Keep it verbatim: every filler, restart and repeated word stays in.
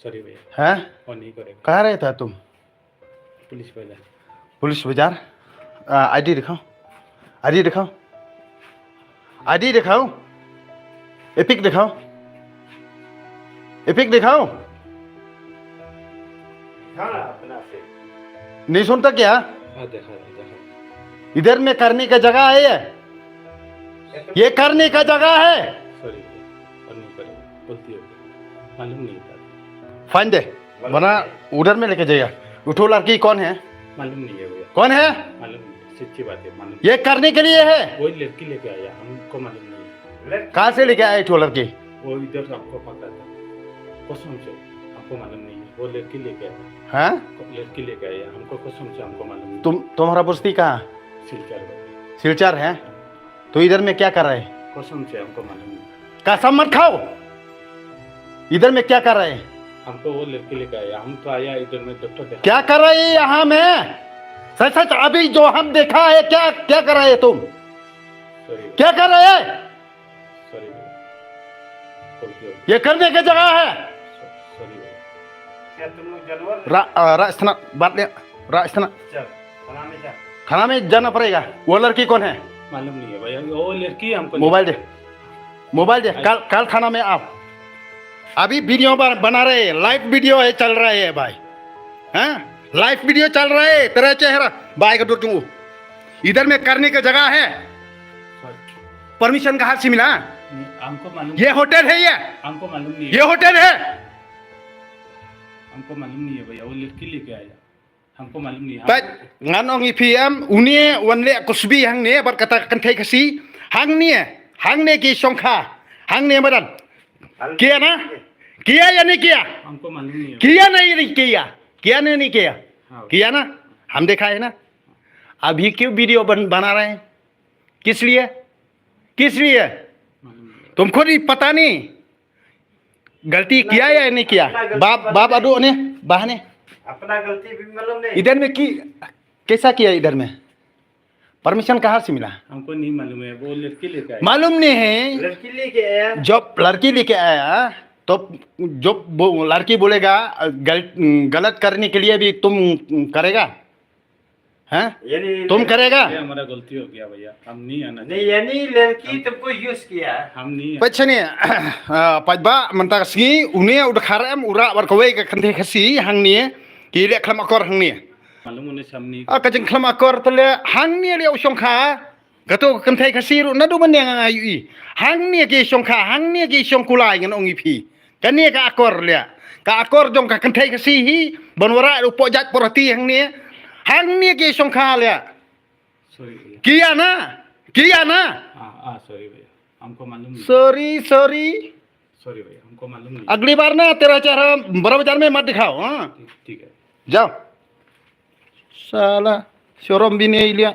सॉरी भैया। हैं? और नहीं करेगा। कहाँ रहता है तुम? पुलिस बाजार। पुलिस बाजार। आईडी दिखाओ, आईडी दिखाओ, आईडी दिखाओ, एपिक दिखाओ, एपिक दिखाओ। नहीं सुनता क्या? इधर में करने का जगह है ये, ये करने का जगह है। सॉरी, और नहीं करेगा, गलती हो गई, मालूम नहीं था। फाइन दे, वरना उधर में लेके जाएगा। उठो, लड़की कौन है? मालूम नहीं है भैया। कौन है? मालूम नहीं है, सच्ची बात है, मालूम ये करने के लिए है। वही लड़की लेके आया, हमको मालूम नहीं है। कहाँ से लेके आए ठो लड़की? वो इधर आपको पता था, कसम से हमको मालूम नहीं है। वो लड़की लेके आया। हाँ? लड़की लेके आया, हमको कसम से हमको मालूम नहीं। तुम, तुम्हारा बस्ती कहाँ? सिलचर भैया। सिलचर है? तो इधर में क्या कर रहे हैं? कसम से हमको मालूम नहीं। कसम मत खाओ। इधर में क्या कर रहे हैं? हमको वो लड़की लेके आया, हम तो आया इधर में डॉक्टर देखा। क्या कर रहे हैं यहाँ में? सच सच अभी जो हम देखा है, क्या, क्या कर रहे हैं तुम? सॉरी। क्या कर रहे हैं? सॉरी भैया, गलती हो गई। ये करने की जगह है। सॉरी भैया। क्या तुम लोग जानवर? रा, आ, रा, इस तरह बात नहीं, रा, इस तरह। चल, थाना में जा। थाना में जाना पड़ेगा। वो लड़की कौन है? मालूम नहीं है भैया, वो लड़की हमको नहीं। मोबाइल दे, मोबाइल दे। कल, कल थाना में आओ। अभी वीडियो बन-, बना रहे हैं, लाइव वीडियो है, चल रहा है भाई। हैं? लाइव वीडियो चल रहा है, तेरा चेहरा भाई का दूर तुम। इधर में करने की जगह है। सॉरी। परमिशन कहाँ से मिला? नहीं, हमको मालूम ये होटल है ये? हमको मालूम नहीं है। ये होटल है? हमको मालूम नहीं है भैया, वो लड़की लेके आया, हमको मालूम नहीं है। Pat, ngan ong ïa phi em, une wan leh kusbi hangne bad kata ka kynthei Khasi, hangne, hangne ki shongkha, hangne madan. Kiya na? Kiya ya ne kiya? हमको मालूम नहीं है। किया नहीं रे, किया? किया नहीं, नहीं किया? हाँ। किया ना? हम देखा है ना? अभी क्यों वीडियो बन, बना रहे हैं? किस लिए? किस लिए? मालूम नहीं। तुमको नहीं पता नहीं? गलती किया या नहीं किया? अपना गलती बाप, मालूम बाप नहीं। अदो ने, बा ने। अपना गलती भी मालूम नहीं। इधर में की, कैसा किया इधर में? परमिशन कहाँ से मिला? हमको नहीं मालूम है, वो लड़की लेके आया। मालूम नहीं है। लड़की लेके आया। जब लड़की लेके आया, तो जब वो लड़की बोलेगा, गल-, गलत करने के लिए भी तुम करेगा? हैं? ये नहीं, तुम ये करेगा? ये हमारा गलती हो गया भैया, हम नहीं आना नहीं, चाहिए। ये नहीं, लड़की हम तुमको यूज़ किया है। हम नहीं। Peit shane, ah, paidbah, mynta ka sngi une u dkhar em u rah bad kawei ka kynthei Khasi hangne, ki leh khlem akor hangne. मालूम होने से हम नहीं। Ah, ka jingkhlem akor te leh hangne leh u shongkha. Kato ka kynthei Khasi ruh naduh mynne nga ïohi. Hangne ki shongkha, hangne ki shongkulai ngan ong ïa phi. Kane ka akor leh. Ka akor jong ka kynthei Khasi hi ban wanrah u pok jait porati hangne. Hangne ki shongkha leh. सॉरी भैया। किया ना? किया ना? हाँ, हाँ, सॉरी भैया, हमको मालूम नहीं। Sorry, sorry। सॉरी भैया, हमको मालूम नहीं। अगली बार ना तेरा चेहरा बड़ा बाजार में मत दिखाओ, हाँ? ठीक, ठीक है। जाओ। साला, शर्म भी नहीं लिया।